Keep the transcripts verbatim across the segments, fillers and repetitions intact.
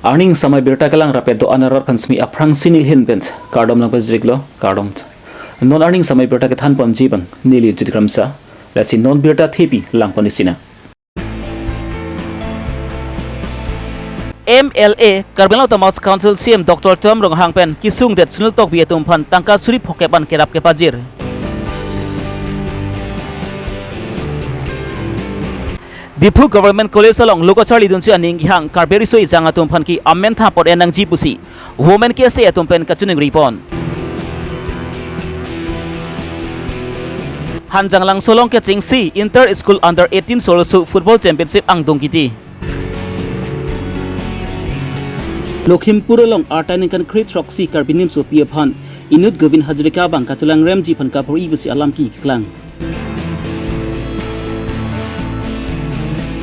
Arni samai birta kelang rapet do-an arat aphan semi aphrangsi neli ahin pen kardom nangpajirlo, kardom. Non arni samai birta kethan ponji abang neli Jit Kramsa, lasi non birta thepi lang pon isi nang. M L A, Karbi Anglong Autonomous Council C E M Doctor Tuliram Ronghang pen kesung det Sunil Tokbi atum aphan tangka suri phokep an kerap kepajir. Diphu Government College along lo kacharlidunsi aning kehang Karbi riso ejang atum aphan ke amen tha apot en nangji pusi Women K S A atum pen kachiningri pon. Hanjanglangso along kechengsi Inter School Under eighteen Soroso Football Championship angdung kiti. Lakhimpur along arta ningkan kre-throksi Karbi Nimsopi aphan inut Govind Hazarika abang kachelangremji aphan kabor-i pusi alam keklang.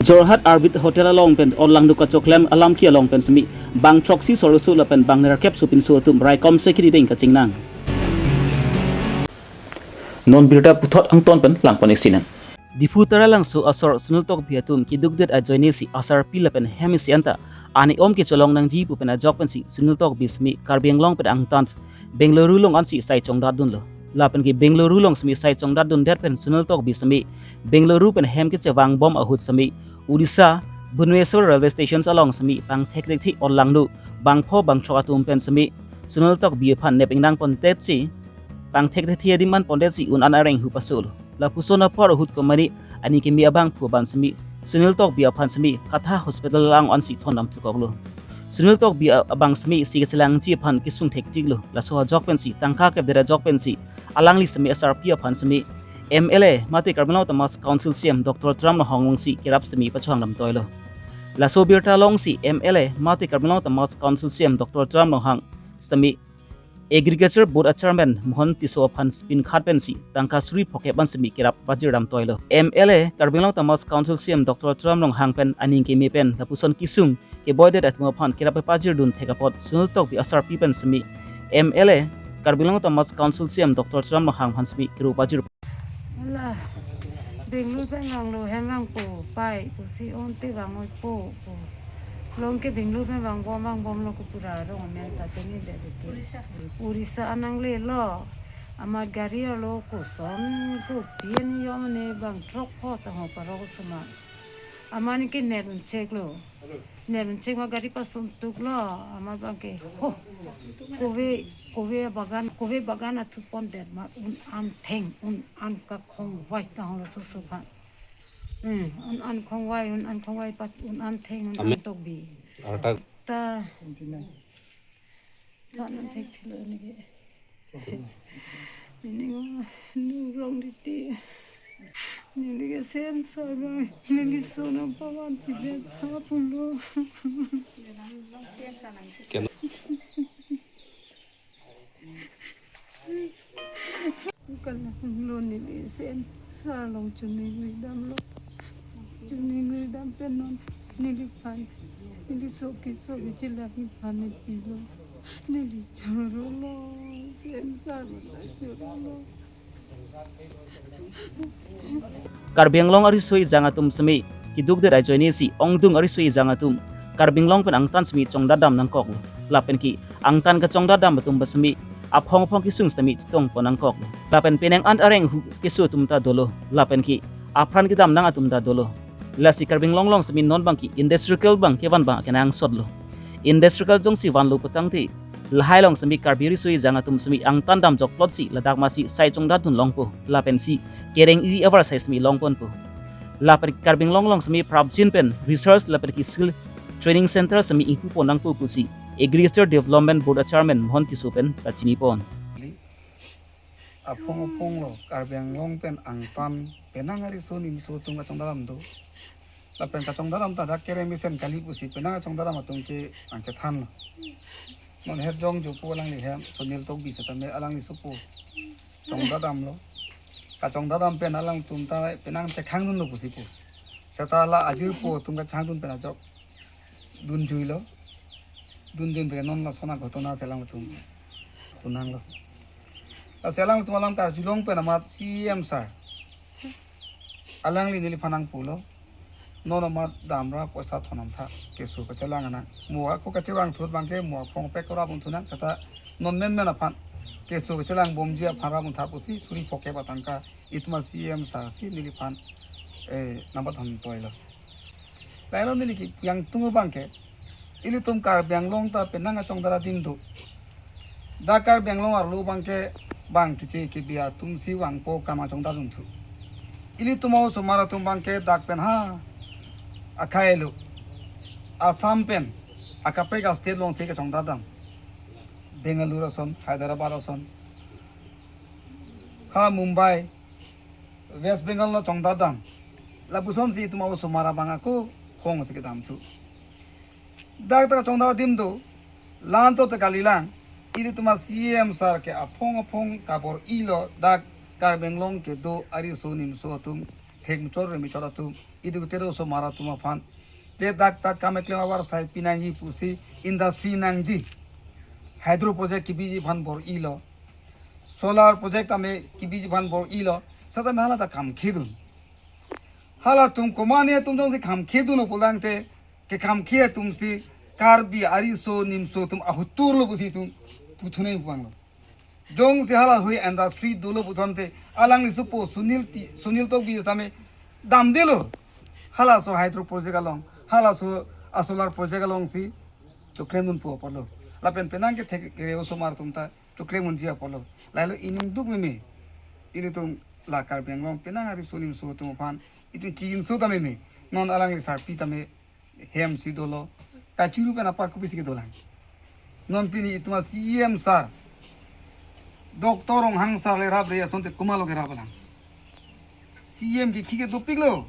Jorhat Arbit Hotel along pen onlangno kachoklem alam ke along pen semi bang throksi soroso lapen bang nerkep sopinso atum raikom se kiri deng kachingnang. Non birta puthot angton pen lang pon isi nang. Diphu Taralangso asor Sunil Tokbi atum keduk det ajoine si asarpi lapen hem isi anta ani om kecholong nangji pu pen ajok pensi Sunil Tokbi semi Karbi Anglong pen angtan Bengaluru along ansi sai chongdat dunlo. Lapen ke Bengaluru along semi sai chongdat dundet pen Sunil Tokbi semi Bengaluru pen hem kechevang bom ahut semi Odisha Bhubaneswar Railway Stations along semi pangthekthekthe onlangno bangpho bangthrok atum pen semi Sunil Tokbi aphan nep ingnang pondet si pangthekthekthe adim an pondet si un-an areng hu pasolo. Lapuson apor ahut komani ani keme abangphu abang semi Sunil Tokbi aphan semi Katha Hospital lang ansi thondam thukoklo. Sunil Tokbi a-, abang semi si kechelangji aphan kesung thektiklo. Laso ajok pensi tangka kepdet ajok pensi alangli semi asarpi aphan semi M L A mate Karbi Anglong Autonomous Council C E M Doctor Tuliram Ronghang alongsi kerap semi pachohang damtoilo. Laso birta alongsi M L A mate Karbi Anglong Autonomous Council C E M Doctor Tuliram Ronghang semi Agriculture Board a Chairman Mohon Tisso aphan pinkhat pensi tangka suri phokep an semi kerap pajir damtoilo. M L A Karbi Anglong Autonomous Council C E M Doctor Tuliram Ronghang pen aning keme pen lapuson kesung keboi det atum aphan kerap pajir dun thek apot Sunil Tokbi asarpi pen semi M L A Karbi Anglong Autonomous Council C E M Doctor Tuliram Ronghang aphan semi kero pajir. Hala, Bengaluru pen vanglo hem vangpo, pai, pusi onte vang-oipo, po. Along ke Bengaluru pen vangbom, vangbomlo ke pura rong amen ta teni de de ke. Odisha. Odisha an nanglelo. Amat gari arlo koson, kopi an yom ne bang throk pho ta ho parok sema. Amat ne ke net un cheklo. Net un chek ma gari pasung tuklo, amat bang ke. Ho. Kove, kove bagan, kove bagan athu pondet ma un-an theng, un-an kakhongvai ta hong laso so phan. Hmm, un-an khongvai, un-an khongvai pat, un-an theng, un-an Amen. Tokbi. Arta. Ta. Tha nangthekthelo neke. Neli ngo, nu rong titi. Neli ke sen sa bang, neli sona pavan pide tha pulo. Kena. Kalang lo neli sen sa along choningri damlo. Choningri dam pen non neliphan neli soki soki chelangji aphan nepilo. Neli chorolo, sen sa lo chorolo. Karbi Anglong ariso ejang atum semi keduk det ajoine si ongdung ariso ejang atum Karbi Anglong pen angtan semi chongdat dam nangkok. Lapen ke angtan kachongdat dam atum ba semi aphong aphong kesung semi chetong pon nangkok. Lapen penang an areng hu keso atum ta dolo. Lapen ke apran kedam nang atum ta dolo. Lasi Karbi Anglong along semi non bang ke industrial bang kevan bang kenangsotlo. Industrial jongsi vanlo putangte lahai along semi Karbi riso ejang atum semi angtan damjok plot si ladak masi sai chongdat dun longpo. Lapen si kereng iji avar sai semi longponpo. Lapen Karbi Anglong along semi prapjin pen research lapen ke skill training center semi ingpu pon nangpo pusi Agriculture Development Board a Chairman Mohon Tisso pen kachinipon. Aphong aphong lo Karbi Anglong pen angtan penang ariso nimso atum kachongdat dam do. Lapen kachongdat dam ta dak kereng mesen kali pusi penang kachongdat dam atum ke angchethanlo. Non het jong jopo alangli hem Sunil Tokbi setame alangli sopo chongdat damlo. Kachongdat dam pen alangtum ta penang chekhang dunlo pusi pu. Seta la ajirpo atum kachang dun pen ajok dunjuilo. Dundun pen non lason aghotona si alangtum kunanglo. Lasi alangtum alam karjulong pen amat C M sir alangli neliphan nangpulo. Non amat damra poisa thonam tha, keso kachelang anang. Mo ako kachevang thut abangke mo aphong pek rap un thunang, seta non menmen aphan keso kachelang bomji aphan rap un tha pusi suri phokep atangka itum a-C E M sir si neliphan, eh, nambat hon toilo. Lailo neli kepiyang tung abangke, ilitum Karbi Anglong ta penang achongdar adim do. Dak Karbi Anglong arlo abangke bang kiche kibi atum si vangpo, kam achongdar dun thu. Ilitum a-osomar atum abangke dak pen ha akhai lo, Assam pen akaprek a-state alongsi kachongdar dam. Bengaluru ason, Hyderabad ason, ha Mumbai, West Bengal lo chongdar dam. Lapuson si itum a-osomar abang ako hong si kedam thu. Dak ta chongdar adim do, lan to ta kalilang. Ilitum a-C E M sir ke aphong aphong kabor-ilo, dak Karbi Anglong kedo ariso nimso atum, thengchor remichor atum, educated osomar atum aphan, je dak dak kam keklem avarsai pinangji pusi industry nangji, hydro project kibiji aphan bor-ilo, solar project tame kibiji aphan bor-ilo, setame hala ta kam khedun. Halatum komane atum jongsi kam khedunlo pulangte, ke kam khe atum si Karbi ariso nimso atum ahutur lo pusi itum puthunai panglo. Jongsi hala hui industry dolo pusonte, alangli supo Sunil Ti-, Sunil Tokbi tame damdelo. Halaso hydro project along, halaso a-solar project alongsi choklem dunpo apotlo. Lapen penang kethek kere osomar atum ta choklem dunji apotlo. Lailo ining duk meme. Ilitum la Karbi Anglong penang ariso nimso atum aphan itum chinso ta meme. Non alangli sarpi tame hem si dolo. Kachiru pen apar kopisi kedolang. Non pini itum a-C E M sir, Doctor Ronghang sir le raprap asonte komatlo kerap lang. C E M ke khi ke dopiklo,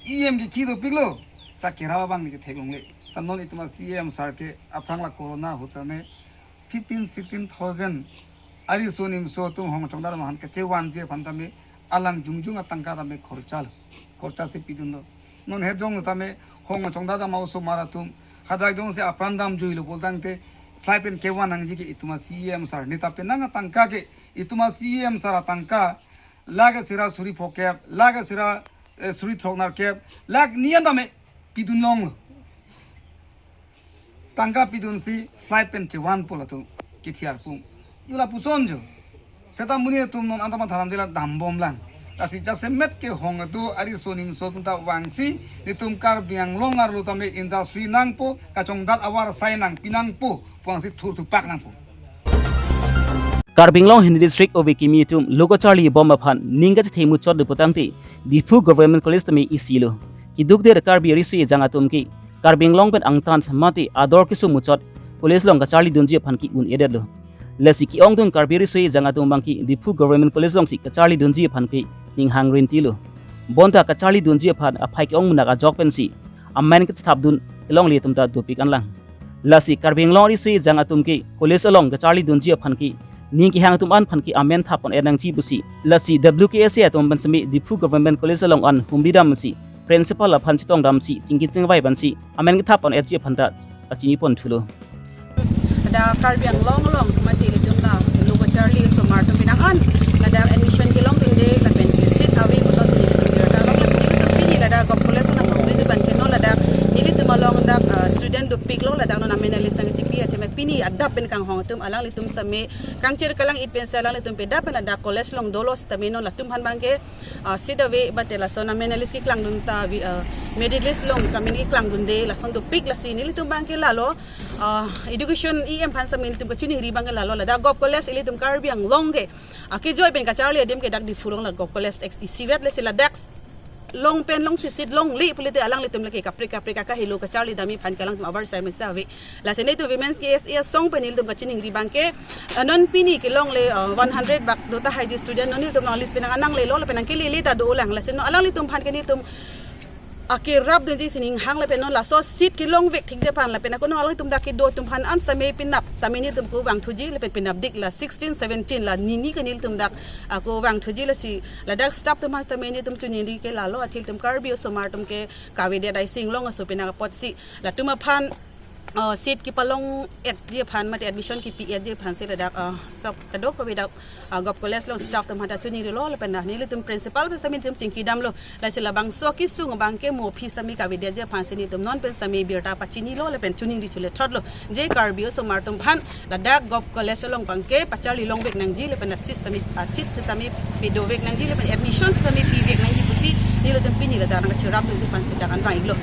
E M ke khi dopiklo, sa kerap abang ni ketheklongle. Sa non itum a-C E M sir ke aphrang la corona ahut tame fifteen, sixteen thousand ariso nimso atum hong chongdar atum aphan kachevanji aphan tame alang jongjong atangka tame khorcha lo, khorcha si pidunlo. Non he jong tame hong chongdar dam a-osomar atum, hadak jongsi apran damjuilo pulangte flight pen kevan nangji ke itum a-C E M sir, neta penang atangka ke itum a-C E M sir atangka, lakh sira suri phokep, lakh sira, eh, suri throknerkep, lakh nian tame pidunlonglo. Tangka pidunsi flight pen chevanpo latum kethiar pum. Yo lapuson jo. Seta monit atum non anta matharam dela dambomlang. Lasi jasemet ke hong do ariso nimso atum ta vangsi, netum Karbi Anglong arlo tame industry nangpo, kachongdat avarsai nangpi nangpo, vangsi thur thupak nangpo. Karbi Anglong Hindi District ove kimi atum lo kacharli bom aphan ning kachethe muchot do putangte Diphu Government College tame isilo. Keduk der Karbi riso ejang atum ke Karbi Anglong pen angtan mate ador keso muchot college along kacharli dunji aphan ke-un-edetlo. Lasi ke-ongdun Karbi riso ejang atum abangke Diphu Government College alongsi kacharli dunji aphan ke ninghang rintilo. Bonta kacharli dunji aphan aphai ke-ong munak ajok pensi amen kachethapdun kelongle atum ta dopik anlang. Lasi Karbi Anglong riso ejang atum ke college along kacharli dunji aphan ke ning kehang atum an aphan ke amen thap pon-et nangji pusi, lasi W K S A atum pen semi Diphu Government College along an humri damsi principal aphan chetong damsi chingki chingvai bansi amen kethap pon-etji aphan ta kachini pon thulo. Ladak Karbi Anglong along mati ilitum ta lo kacharli osomar atum pinang an, ladak admission kelongdunde lapen seat ave pusi ilitum birta long. Lasi ilitum pini ladak Govt College along nangri di ban ke non ladak nelitum along ladak, ah, student dopiklo, ladak non amen a-list nangchipi athema pini adap pen kanghong atum alanglitum tame kangchir kalang-it pensi alanglitum pedap pen ladak college along dolo setame non latum aphan abangke, ah, seat ave, bate lason amen a-list keklangdun ta vi-, ah, merit list along kamen keklangdunde, lason dopik. Lasi nelitum abangke lalo, ah, education E M aphan setame nelitum kachiningri abangke lalo, ladak Govt College ilitum Karbi Anglong ke akejoi pen kacharli adim ke dak Diphu along la Govt College ex isivet, lasi ladak long pen long si seat longle pulote alanglitum lake kaprek kaprek akahelo kacharli damji aphan ke alangtum avarsai mesa ave. Lasi netum Women K S A asong pen nelitum kachiningri abangke, ah, non pini kelongle, ah, one hundred bak do tahai di student, non nelitum along list penang an nanglelo, lapen nangkelele ta dolang. Lasi non alanglitum aphan ke nelitum akerap dunji si ninghang lapen non laso seat kelongvek thikji aphan lapen ako non alanglitum dak kedo atum aphan an setame penap tame nelitum ako vangthuji lapen penapdik la sixteen seventeen la nini ke nelitum dak ako vangthuji. Lasi ladak staff atum aphan setame nelitum chiningri ke lalo, athe ilitum Karbi osomar atum ke kavedet aising long aso penang apotsi latum aphan uh, seat kepalong-etji aphan mate admission kepi-etji aphan si ladak, uh, sop kadokave dak, uh, Govt College along staff atum aphanta chiningri lo lapen dak nelitum principal pen sitame nelitum chingki damlo. Lasi labangso kesung abangke mo fees sitame kavedetji aphan si nelitum non pen sitame birta pachinilo lapen chiningri chule thotlo. Je Karbi osomar atum aphan ladak Govt College along abangke pacharli longvek nangji lapen dak seat sitame, ah, seat sitame pedovek nangji lapen admission sitame pivek nangji pusi nelitum pini ladak nangkacherap nangji aphan si dak an vang-iklo.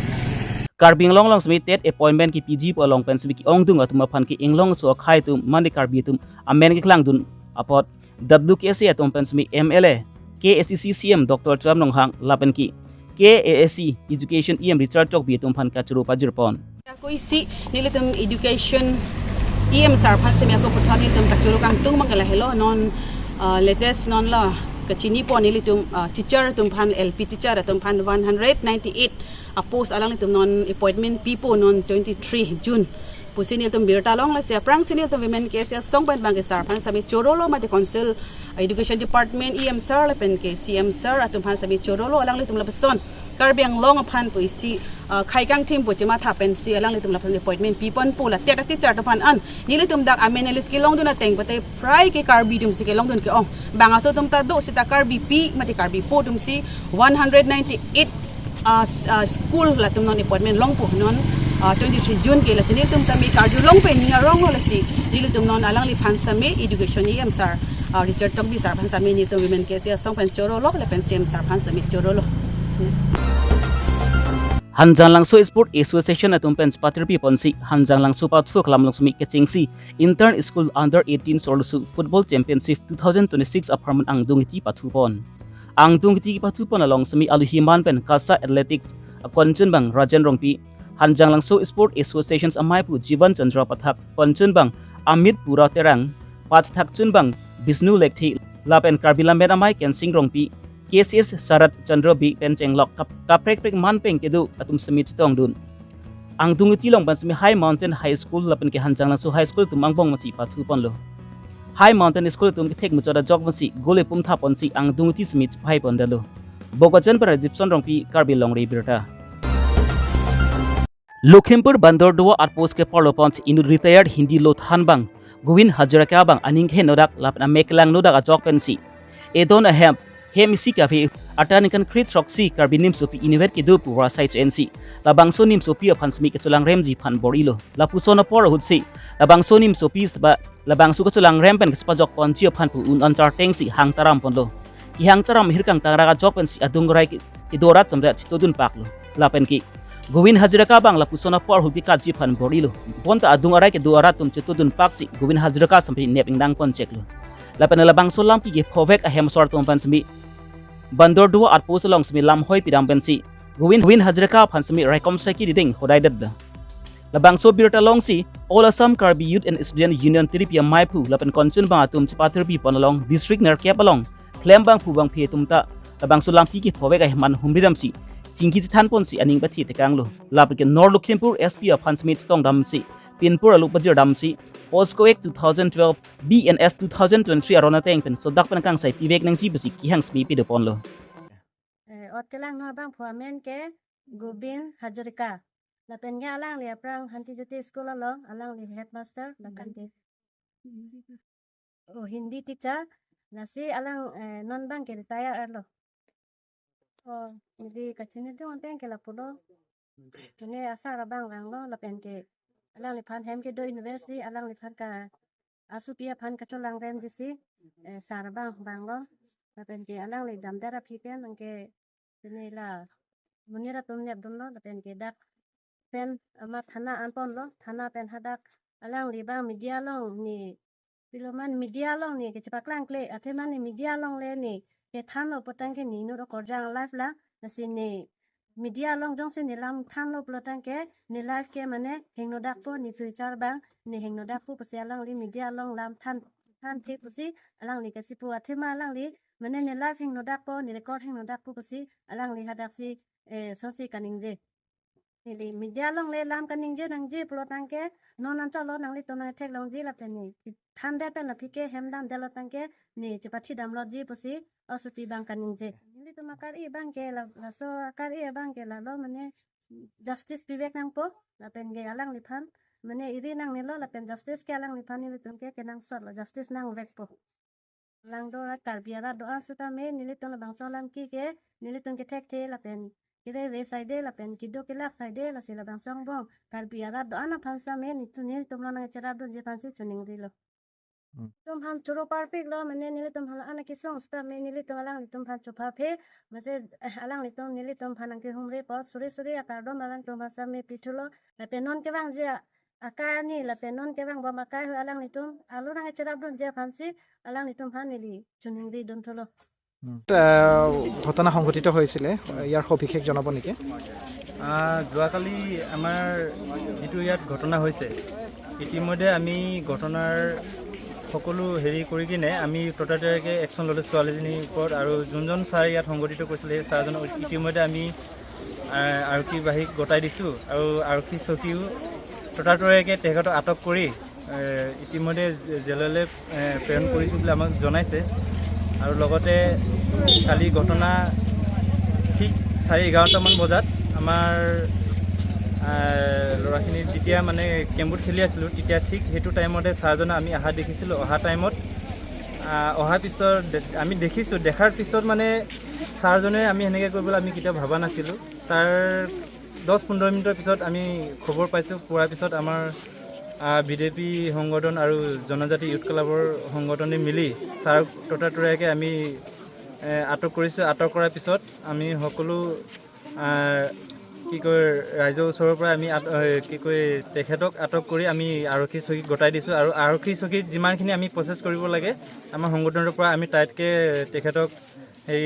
Karbi Anglong along sitame TET appointment kepiji pu along pen sitame ke-ongdung atum aphan ke inglong aso akhei atum mane Karbi atum amen keklangdun apot W K S A atum pen sitame M L A, K A C C C M Doctor Tuliram Ronghang lapen ke K A A C Education E M Richard Tokbi atum aphan kachoro pajirpon. Ako isi nelitum Education E M sir aphan sitame ako puthot nelitum kachoro kangtung abangke lahelo non, uh, latest non la kachinipon nelitum, uh, teacher atum aphan, L P teacher atum aphan one hundred ninety-eight a post alanglitum non appointment pipo non twenty-three June pusi nelitum birta long. Lasi aphrangsi nelitum Women K S A asong pen abangke sir aphan sitame chorolo mate Council Education Department E M sir lapen ke C M sir atum aphan sitame chorolo alanglitum lapuson Karbi Anglong aphan pu isi, uh, khei kangthim pu chematha pensi alanglitum lapuson appointment piponpo. La TET a teacher atum aphan an nelitum dak amen a list kelongdun ateng pute prai ke Karbi atum si kelongdun ke-ong. Bang aso atum ta do seta Karbipi mate Karbipo atum si one hundred ninety-eight, uh, s-, uh, school latum non appointment longpo non, uh, twenty-three June ke. Lasi nelitum tame karjulong pen ning aronglo. Lasi nelitum non alangliphan sitame Education E M sir, uh, Richard Tokbi sir aphan sitame nelitum Women K S A asong pen chorolo lapen C M sir aphan sitame chorolo. Hanjanglangso Sport Association atum pen patirpi ponsi Hanjanglangso pathu aklam along sitame kechengsi Inter School Under eighteen Sorlusu Football Championship two thousand twenty-six apharman angdung iti pathupon. Angdung iti pathupon along sitame aluhi man pen KASA Athletics akonchun abang Rajen Rongpi, Hanjanglangso Sport Associations amaipu Jivan Chandra Pathak, konchun abang Amit Pura Terang, pachethakchun abang Bishnu Lekthe, lapen Karbi Lammet amei Kensing Rongpi, K C S Sarat Chandra Bey pen chenglok kap-, kaprek prek man pen kedo atum sitame chetongdun. Angdung iti along pen sitame High Mountain High School lapen ke Hanjanglangso High School atum angbong masi pathuponlo. High Mountain School atum kethek muchot ajok pensi goal epum thaponsi angdung iti sitame chephaipondetlo. Bokajan pen Rajibson Rongpi, Karbi Longri Abirta. Lakhimpur Banderdua outpost keparlo ponsi inut retired Hindi lothan abang Govind Hazarika abang aning kehenodak lapen amek kelangnodak ajok pensi edon ahem hem isi kave atar ningkan kre throksi Karbi nimsopi inutvet kedo pu ra sai cho-ensi labangso nimsopi aphan sitame kacholangremji aphan bor-ilo. Lapuson apor ahutsi labangso nimsopi sitame labangso kacholangrem pen kachepajokponji aphan pu un-an chartengsi hangtaramponlo. Kehangtaram ahirkang tangrak ajok pensi adung arai ke-, kedo arat chomre chetodun paklo. Lapen ke Govind Hazarika abang lapuson apor ahut kekatji aphan bor-ilo. Bonta adung arai kedo arat atum chetodun paksi Govind Hazarika sitame nep ingdangpon cheklo. Lapen labangso lampi kephovek ahem asor atum aphan sitame Banderdua outpost along sitame lamhoi pidam pensi Govind, Govind Hazarika aphan sitame raikom saiki diding hodaidetlo. Labangso birta alongsi All Assam Karbi Youth and Student Union tiripi amaipu lapen konchun abang atum chepatirpipon along district nerkep along klem abangphu abangphi atum ta labangso lampi kephovek ahem an humri damsi chingki chethanponsi aning pathi tekanglo. Lapen ke North Lakhimpur S P aphan sitame chetongdamsi pinpur alo pajir damsi POCSO Act two thousand twelve, B N S two thousand twenty-three aron ateng pen sodak pen kangsai pivek nangji pusi kehang sitame pidoponlo. Eh, ot kelangno abangphu amen ke Govind Hazarika. Lapen ke alangli aphrang Hanti Jyoti School along alangli headmaster, lapen ke, oh, Hindi teacher. Lasi alang, eh, non abangke retire arlo. Oh, neli kachinidun ateng ke lapulo. Mane asar abang vanglo, lapen ke alangliphan hem kedo university, alangliphan ka asopi aphan kacholangremjisi, eh, sar abang vanglo. Lapen ke alangli damdar aphi pen anke sini la monit atum nepdunlo, lapen ke dak pen amat thana anponlo, thana pen hadak alangli abang media along ne piloman, media along ne kachepaklang kle, athema ne media along le ne kethanlo pulotangte ne inut okorjang life la, lasi ne media along jongsi ne lam thanlo pulotangte ne life ke mane hengnodakpo, ne future abang ne hengnodakpo pusi alangli media along lam than, thanthe pusi alangli kachipu, athema alangli mane ne life hengnodakpo, ne record hengnodakpo pusi alangli hadaksi, eh, sosi kaningje. Neli media along le lam kaningje nangji pulotangte non anchot lo nanglitum nangtheklongji lapen ne thandet pen aphi ke hem damdetlo tangte ne chepathi damlotji pusi asopi abang kaningje. Nelitum akar-i abangke la, laso akar-i abangke lalo mane justice pivek nangpo, lapen ke alangliphan mane iri nangnelo lapen justice ke alangliphan nelitum ke kenangsotlo, justice nangvekpo. Lang do Karbi arat do-an sitame nelitum labangso alam ke ke nelitum kethekthe lapen kirere saide lapen keduk kelak saide, lasi labangso angbong Karbi arat do-an aphan sitame nelitum, nelitum lo nangcherapdunji aphansi choningrilo. Hmm. Nelitum aphan choro parpiklo, mane nelitum aphan ana kesung sitame nelitum alanglitum aphan chophaphe, mase, eh, alanglitum nelitum aphan nangkehumrepo, suri suri akardom alangtum aphan sitame pithulo, lapen non kevangji a-, akarni lapen non kevangbom akai ahut alanglitum alo nangcherapdunji aphansi alanglitum aphan neli choningridun thulo. আহ, ঘটনা সংঘটিত হৈছিলে ইয়াৰ সবিশেষ জনাব নেকি? আহ, যোৱাকালি আমাৰ যিটো ইয়াত ঘটনা হৈছে, ইতিমধ্যে আমি ঘটনাৰ সকলো হেৰি কৰি কিনে আমি ততাতৈয়াকে একশ্যন ল'লোঁ ছোৱালীজনীৰ ওপৰত। আৰু যোনজন ছাৰ ইয়াত সংঘটিত কৰিছিলে, সেই ছাৰজনক ইতিমধ্যে আমি, আহ, আৰক্ষী বাহিনীক গতাই দিছোঁ আৰু আৰক্ষী চকীও ততাতৈয়াকে তেখেতক আটক কৰি, এ, ইতিমধ্যে জে-, জেললৈ, এ, প্ৰেৰণ কৰিছোঁ বুলি আমাক জনাইছে। আৰু লগতে কালি ঘটনা ঠিক চাৰে এঘাৰটামান বজাত আমাৰ, এ, ল'ৰাখিনি যেতিয়া মানে কেমবোৰ্ড খেলি আছিলোঁ, তেতিয়া ঠিক সেইটো টাইমতে ছাৰজনে আমি অহা দেখিছিলোঁ। অহা টাইমত, আ, অহাৰ পিছত দে-, আমি দেখিছোঁ, দেখাৰ পিছত মানে ছাৰজনে আমি সেনেকৈ কৰিবলৈ আমি কেতিয়াও ভবা নাছিলোঁ। তাৰ দহ পোন্ধৰ মিনিটৰ পিছত আমি খবৰ পাইছোঁ। পোৱাৰ পিছত আমাৰ, আ, বি ডি পি সংগঠন আৰু জনজাতি ইউথ ক্লাবৰ সংগঠনে মিলি ছাৰক ততাতৈয়াকে আমি, এ, আটক কৰিছোঁ। আটক কৰাৰ পিছত আমি সকলো, আ, কি কয়, ৰাইজৰ ওচৰৰ পৰা আমি আট-, এ, কি কয়, তেখেতক আটক কৰি আমি আৰক্ষী চকীত গতাই দিছোঁ। আৰু আৰক্ষী চকীত যিমানখিনি আমি প্ৰচেছ কৰিব লাগে, আমাৰ সংগঠনৰ পৰা আমি টাইটকৈ তেখেতক সেই,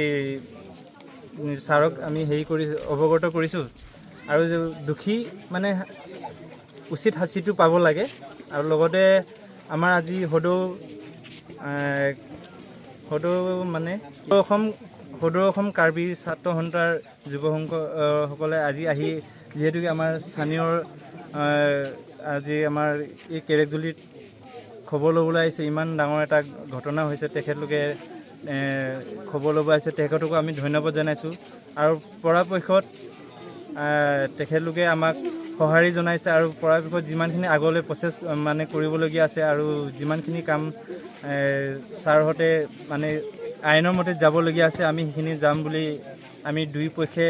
উম, ছাৰক আমি হেৰি কৰি অৱগত কৰিছোঁ। আৰু যে দুখী মানে উচিত শাস্তিটো পাব লাগে। আৰু লগতে আমাৰ আজি সদৌ, এ, সদৌ মানে অসম, সদৌ অসম কাৰ্বি ছাত্ৰ সন্থাৰ যুৱ সংঘ, আহ, সকলে আজি আহি যিহেতুকে আমাৰ স্থানীয়, আহ, আজি আমাৰ এই কেৰেকজুলিত খবৰ ল'বলৈ আহিছে, ইমান ডাঙৰ এটা ঘটনা হৈছে, তেখেতলোকে, এ, খবৰ ল'ব আহিছে, তেখেতকো আমি ধন্যবাদ জনাইছোঁ। আৰু পৰাপক্ষত, আহ, তেখেতলোকে আমাক সঁহাৰি জনাইছে আৰু পৰাপক্ষত যিমানখিনি আগলৈ প্ৰচেছ, আহ, মানে কৰিবলগীয়া আছে আৰু যিমানখিনি কাম, এ, ছাৰহঁতে মানে আইনৰ মতে যাবলগীয়া আছে, আমি সেইখিনি যাম বুলি আমি দুই পক্ষে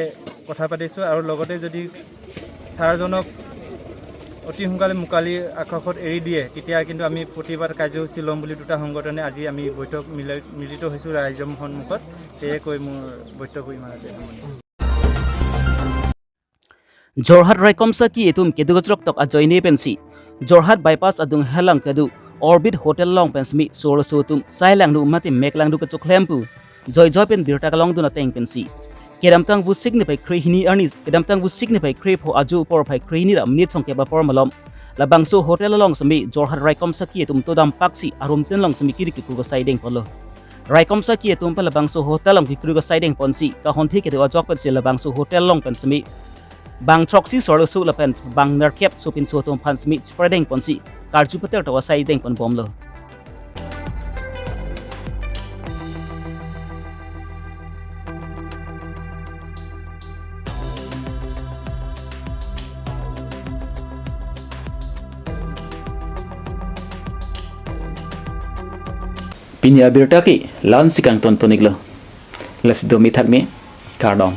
কথা পাতিছোঁ। আৰু লগতে যদি ছাৰজনক অতি সোনকালে মুকলি আকাশত এৰি দিয়ে, তেতিয়া কিন্তু আমি প্ৰতিবাদ কাৰ্যসূচী ল'ম বুলি দুটা সংগঠনে আজি আমি বৈঠক মিলাই, মিলিত হৈছোঁ ৰাইজৰ সন্মুখত। সেয়ে কৈ মোৰ বক্তব্য ইমানতে সামৰণি। Jorhat raikom saki atum keduk ajrok tok ajoine pensi Jorhat bypass adung helang kedo Orbit Hotel along pen simi solo so atum sai langdun mate mek langdun kachoklempo joijoi pen birta kelongdun ateng pensi kedamtang vusik niphai krehini arni, kedamtang vusik niphai krepho ajo porphai krehini ra minit songkep apor malom labangso hotel along simi Jorhat raikom saki atum todam paksi arum tin along simi kiri keku kasai dengponlo. Raikom saki atum pen labangso hotel along kekru kasai dengponsi kahonthi kedo ajok pensi labangso hotel along pen simi bang throksi solo so lapen bang nerkep so pinso atum aphan simi chepre dengponsi karju pater to asai dengponbomlo. Pini abirta ke la-ansi kangtonpon-iklo. Lasi domi thakmi, kardom.